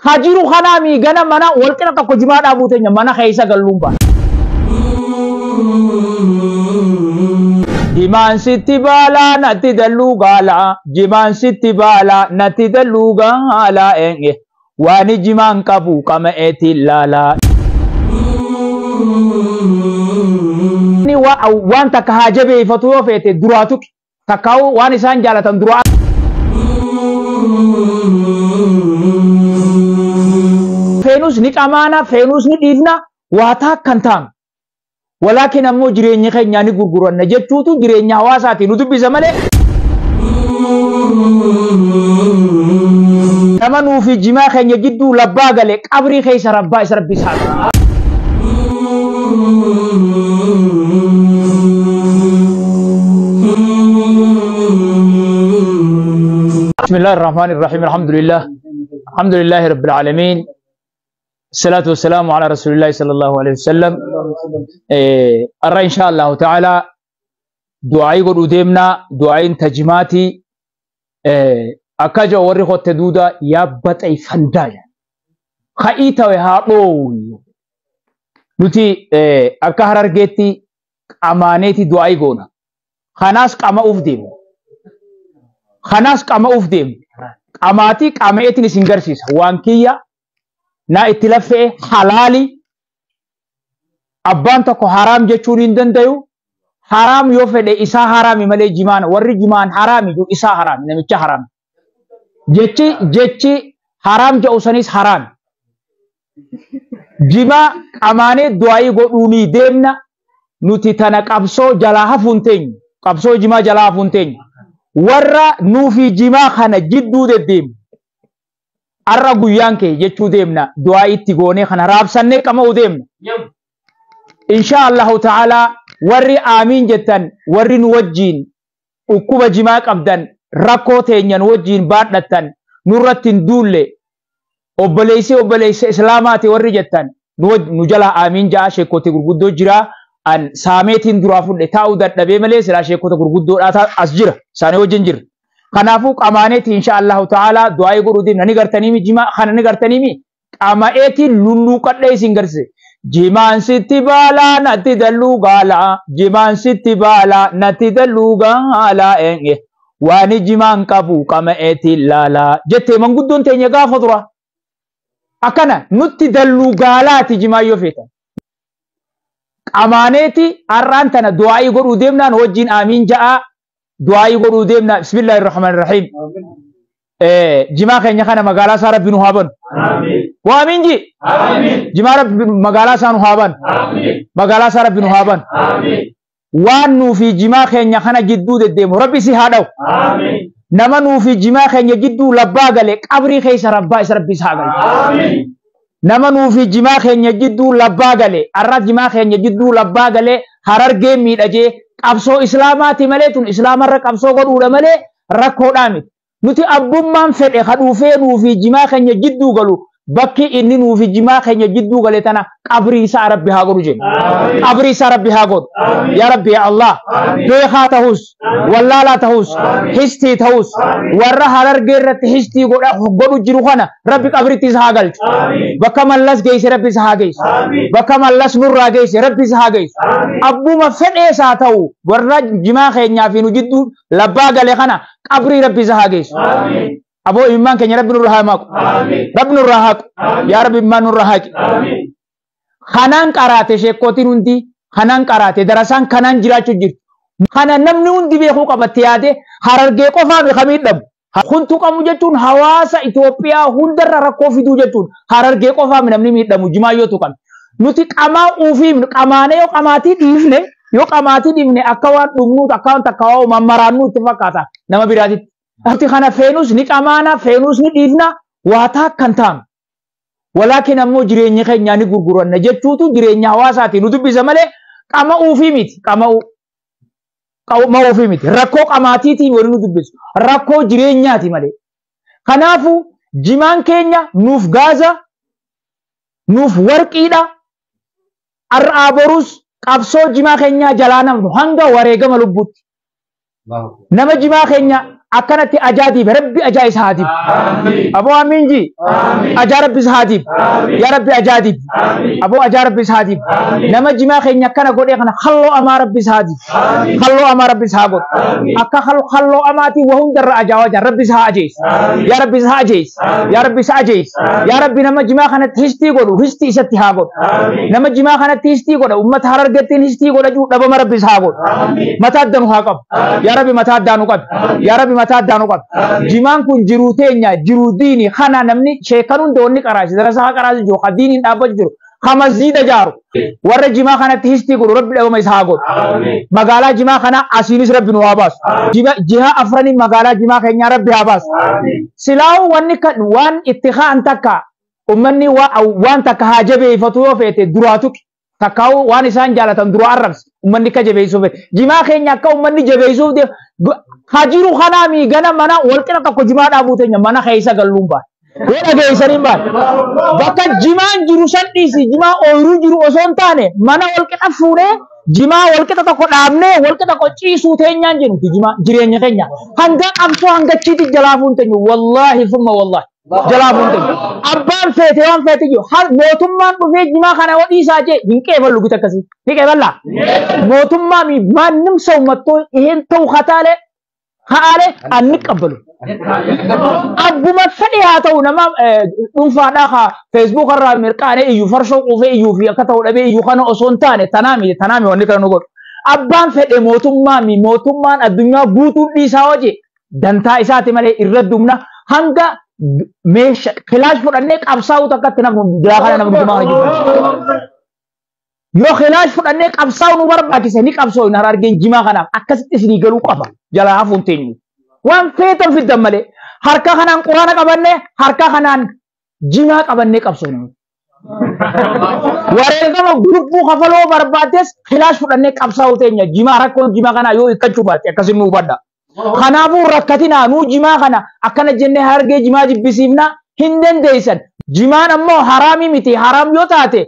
Hajiru kanaami gana mana walqina tokko jimaa dhaabuu teenya mana keessa galluun ba'a. Jimaan sitti baalaa natti dalluu gaalaa jimaan sitti baalaa natti dalluu gaalaa waani jimaan qabu qama'eetiin laalaa. Waan takka haa jabeeffatu yoo feete duraa tuqi takkaa'u waan isaan jaalatan duraa. Feenus ni qamaana feenus ni dhiifna waa taakkan taanu. Walaakin ammoo jireenya keenyaa ni gurguranna jechuutu jireenya hawaasaati nu dubbisa malee. Nama nuufi jimaa keenya jidduu labbaa gale qabrii keessa rabbaa isa rabbi isaa. بسم الله الرحمن الرحيم الحمد لله الحمد لله رب العالمين الصلاة والسلام على رسول الله صلى الله عليه وسلم. أرى إن شاء الله تعالى دعائي قد أديمنا دعائي تجماتي أكاجا ورخو التدودة يابت أي فندايا خايتا وهاقوي نتي أكا هرارجيتي أمانيتي دعائي قونا خناس قام أفديم خناس قام أفديم قاماتي قامئتني سنجرسيس وانكيا na itti laffee halaali abbaan tokko haraam jechuun hin dandayu haraam yoo fedhe isaa haraami malee jimaan warri jimaan haraami jiru isaa haraami namicha haraami jechi haraam jedhu sanis haraami jimaa qamaanee du'aayii godhuunii deemna nuti tana qabsoo jalaa hafuun teenyu qabsoo jimaa jalaa hafuun teenyu warra nuufi jimaa kana jidduu deddeemu arra guyyaan kee jechuu deemna du'aa itti goonee kana raabsannee qama'uu deemna. Insha Allahu ta'ala warri aamiin jettan warri nu wajjiin dhukkuba jimaa qabdan rakkoo teenyan wajjiin baadhattan nurratti hin duulle obboleessi obboleessa islaamaati warri jettan nu jalaa aamiin ja'a sheekota gurguddoo jira an saameetiin duraa fudhe taa'uu dadhabee malee silaa sheekota gurguddoodhaa as jira isaanii wajjin jira. Kanaafuu qamaaneeti insha Allahu ta'ala du'aa godhuu deemna ni gartaniimi jimaa kana ni gartaniimi qama'eetiin lulluuqadhee isin garsiise. Jimaan sitti baalaa natti dalluu gaalaa jimaan sitti baalaa natti dalluu gaalaa waani jimaan qabu qama'eetiin laalaa jettee manguddoon teenya gaafa dura. Akkana nutti dalluu gaalaati jimaa yoo feetan. Qamaaneeti har'aan tana du'aa godhuu deemnaan wajjin aamiin ja'aa. دعائي قولوا ديمنا بسم الله الرحمن الرحيم. جماعة خينيا خانا مقالا سارة بنو هابن. آمين. وآمين جي. آمين. جماعة رب مقالا سانو هابن. آمين. مقالا سارة بنو هابن. آمين. وانو في جماعة خينيا خانا جدو ديمو ربي سي هادو. آمين. نمنو في جماعة خينيا جدو لبا قبري خيس ربا إس ربي ساغل. آمين. نمنو في جماعة خينيا جدو لبا غلي أرى جماعة خينيا جدو لبا غلي هرر ميد أجي qabsoo islaamaati malee tun islaamarra qabsoo godhuudha malee rakkoodhaa miti. Nuti abbummaan fedhe kadhuufee nuufi jimaa keenya jidduu galu bakki inni nuufi jimaa keenya jidduu gale tana qabrii isaa rabbi haa godhu jenna. Qabrii isaa rabbi haa godhu. Yaa rabbi yaa Allah beekaa ta'us wallaalaa ta'us histii ta'us warra harargee irratti histii godhu jiru kana rabbi qabritti isa haa galchu. Bakka mallas geesse rabbi isa haa geessu. Bakka mallas nurraa geesse rabbi isa haa geessu. Abbuma fedhees haa ta'u warra jimaa keenyaa fi nu jidduu labbaa gale kana qabrii rabbi isa haa geessu. Aboo imimmaan keenya rabbi nurraa haa maqu. Rabbi nurraa haqu. Yaa rabbi imimmaan nurraa haqi. Kanaan qaraate sheekotiin hundi kanaan qaraate darasaan kanaan jiraachuu jirtu. Kana namni hundi beekuu qabatte yaade harargee qofaa fi kamiin dhabu. Kuntu qabu jechuun hawaasa Itoophiyaa hundarra rakkoo fiduu jechuun harargee qofaa namni miidhamu jimaa yoo tuqame. Nuti qamaa uufii qamaanee yoo qamaatii dhiifne yoo qamaatii dhiifne akka waan dhugnuut akka waan takka waan mammaraannuu itti fakkaata nama biraatitti. Nuti kana feenus ni qamaana feenus ni dhiifna waa taakkan taanu. Walaakin ammoo jireenya keenyaa ni gurguranna jechuutu jireenya hawaasaati nu dubbisa malee qama'uufii miti qama'uufii miti rakkoo qamaatiitiin wali nu dubbisu rakkoo jireenyaati malee. Kanaafuu jimaan keenya nuuf gaaza nuuf warqiidha har'aa borus qabsoo jimaa keenyaa jalaa namnu hanga wareegama lubbuutti. Nama jimaa keenya Akkanatti ajaadiif rabbi ajaa isa haatiif. Aboo amiin ji. Ajaa rabbi isa haatiif. Yaa rabbi ajaadiif. Aboo ajaa rabbi isa haatiif. Nama jimaa keenya akkana godhee kana halloo amaa rabbi isa haatiif. Halloo amaa rabbi isa haa godhu. Akka halloo amaatiin waa hundarra ajaa'aa jiran rabbi isa haa ajeessu. Yaa rabbi isa haa ajeessu. Yaa rabbi isa ajeessu. Yaa rabbi nama jimaa kanatti histii godhu histii isatti haa godhu. Nama jimaa kanatti histii godha uummata Harargettiin histii godha jiru dhabama rabbi isa haa godhu. Mataa adda nu haa qabu. Yaa rabbi mataa addaa nu qabi. Yaa rabbi mataa addaa nu qabi. Jimaan kun jiruu teenya jiruu diini kana namni sheekan hunda wanni qaraasi darasaa qaraasi jiru ka diiniin dhaabbatu jiru ka masjiida jaaru warra jimaa kanatti histii godhu rabbi dhabama isa haa godhu. Magaalaa jimaa kana asiinis rabbi nu haa baasu. Jiha afranii magaalaa jimaa keenyaa rabbi haa baasu. Silaa'uu wanni waan itti ka'an takka ummanni waan takka haa jabeeffatu yoo feete duraa tuqi. Takkaa'uu waan isaan jaalatan dura arrabsi ummanni akka jabeessuuf feete. Jimaa keenya akka ummanni jabeessuuf hajiru kanaami gana mana walqina tokko jimaa dhaabuu teenya mana keessa galluun baane. Yoo dhageessaniin baane. Bakka jimaan jiru san dhiisi jimaa ooyiruu jiru osoo hin taane mana walqixa fuunee jimaa walqixa tokko dhaabnee walqixa tokko ciisuu teenyaan jennuti jimaa jireenya keenya. Hanga qabsoo hanga chiiti jalaa fuun teenyu wallaahi summa wallaahi. Jalaa fuun teenyu. Abbaan feete waan feete jiru mootummaan dhufee jimaa kana dhiisaa jee hin qeeballu gita akkasii. Ni qeeballaa? Mootummaa maannim sawmattoo iheen ta'u kataalee haale anniqabbalu. Abbuma fedhe haa ta'u nama dhuunfaadhaa haa Facebook irraa mirqaanee iyyuu farshoo quufee iyyuu fi akka ta'u dhabee iyyuu kana osoo hin taane tanaami wanni kana nu godhu. Abbaan fedhe mootummaami mootummaan addunyaa guutuun dhiisaa hojii dantaa isaati malee irra dumna hanga meeshaa kilaash fudhannee qabsaa'uu takkatti namni biraa kana namni jimaa kana jiru. Yoo kilaash fudhannee qabsaa'uu nu barbaachise ni qabsoo hin Harargeen jimaa kanaaf akkasitti isinii galuu qaba jalaa hafuun teenyu. Waan feetan fiddan malee harka kanaan quraana qabannee harka kanaan jimaa qabannee qabsoonu. Wareegama lubbuu kafaloo barbaaddes kilaash fudhannee qabsaa'uu teenya jimaa rakkoon jimaa kanaa yoo hiikkachuu baatte akkasiin nu hubadha. Kanaafuu rakkatinaa nuu jimaa kana akkana jennee Harargee jimaa jibbisiifnaa hin dandeessan. Jimaan ammoo haraamii miti haraam yoo taate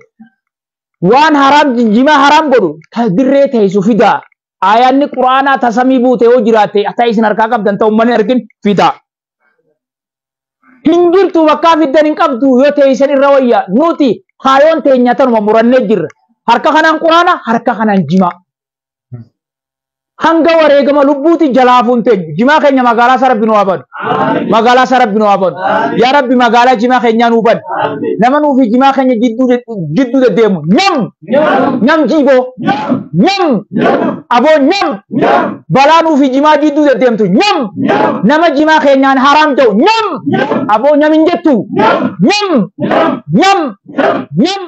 waan haraam jimaa haraam godhu dirree teessu fidaa. Ayaanni quraanaa tasamii buute yoo jiraatte ta'e isin harkaa qabdan ta'u ummanni argin fidaa. Hin jirtu bakkaa fiddan hin qabdu yoo teessan irra wayya nuti kaayoon teenya tanuma murannee jirra. Harka kanaan quraana harka kanaan jimaa. Hanga wareegama lubbuuti jalaa fuun teenyu. Jimaa keenya magaalaa isaa rabbi nu haa banu. Magaalaa isaa rabbi nu haa banu. Yaa rabbi magaalaa jimaa keenyaa nuu banu. Nama nuufi jimaa keenya jidduu deddeemu. Nyam! Nyam jiiboo! Nyam! Aboo nyam! Balaa nuufi jimaa jidduu deddeemtu. Nyam! Nama jimaa keenyaan haraam ta'u. Nyam! Aboo nyam hin jettu. Nyam! Nyam! Nyam!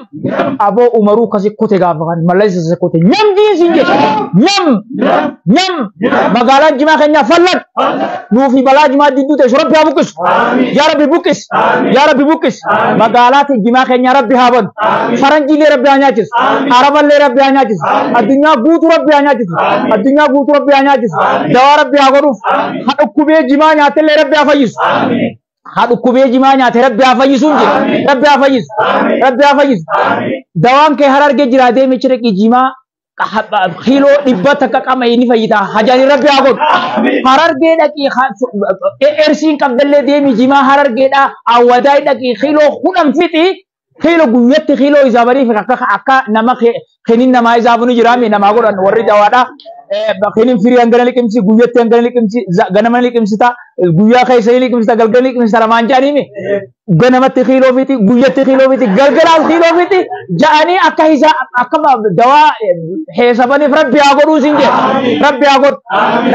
Aboo umaruu kasi kute gaafa kan mallaysa isa kute. Nyam jiinsi hin jettu. Nyam! Nyam! Magaalaan jimaa keenyaa fallan! Nuufi balaa jimaa jidduu teessu rabbi haa buqqisu. Yaa rabbi buqqis. Yaa rabbi buqqis. Magaalaa jimaa keenyaa rabbi haa banu. Faranjiilee rabbi haa nyaachisu. Araballee rabbi haa nyaachisu. Addunyaa guutuu rabbi haa nyaachisu. Addunyaa guutuu rabbi haa nyaachisu. Dawaa rabbi haa godhuuf. Haa dhukkubee jimaa nyaatellee rabbi haa fayyisu. Haa dhukkubee jimaa nyaate rabbi haa fayyisuun jedhe. Rabbi haa fayyisu. Rabbi haa fayyisu. Dawaan kee Harargee jira deemee cirqii jimaa kiiloo 100 takka qama inni fayyitaa hajaani rabbi haa godhu. Harargee dhaqii ersiin qabdallee deemi jimaa Harargeedhaa awwadaay dhaqii kiiloo 10 fixi kiiloo guyyatti kiiloo isaa bariif akka nama kinin namaa isaaf ni jiraame namaa godhan warri dawaadhaa. Kinin firii hangana liqimsi guyyatti hangana liqimsi ganama liqimsita guyyaa keessa liqimsita galgala liqimsita lamaan jedhaniimi ganamatti kiiloo fixi guyyatti kiiloo fixi galgalaas kiiloo fixi ja'anii akka isaa akka dawaa heesabaniif rabbi haa godhuu siin jedhe rabbi haa godhu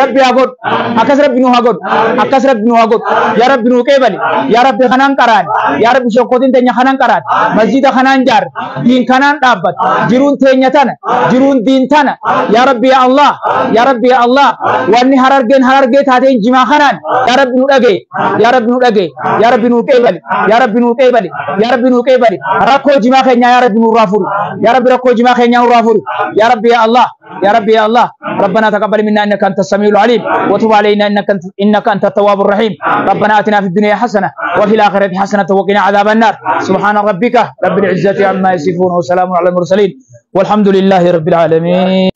rabbi haa godhu akkas rabbi nu haa godhu akkas rabbi nu haa godhu yaa rabbi nu qeebali yaa rabbi kanaan qaraani yaa rabbi shokkotiin teenya kanaan qaraani masjida kanaan jaarre diin kanaan dhaabbate jiruun teenya tana jiruun diin tana yaa rabbi yaa Allah yaa rabbi yaa Allah wanni Harargeen Harargee taateen jimaa kanaan yaa rabbi nu dhagaye yaa rabbi nu dhagaye yaa rabbi nu qeebali yaa rabbi nu qeebali yaa rabbi nu qeebali rakkoo jimaa keenyaa yaa rabbi nurraa furi yaa rabbi rakkoo jimaa keenyaa nurraa furi yaa rabbi yaa Allah yaa rabbi yaa Allah ربنا تقبل منا انك انت السميع العليم وتب علينا انك انت التواب الرحيم ربنا اتنا في الدنيا حسنه وفي الاخره حسنه وقنا عذاب النار سبحان ربك رب العزه عما يصفون وسلام على المرسلين والحمد لله رب العالمين.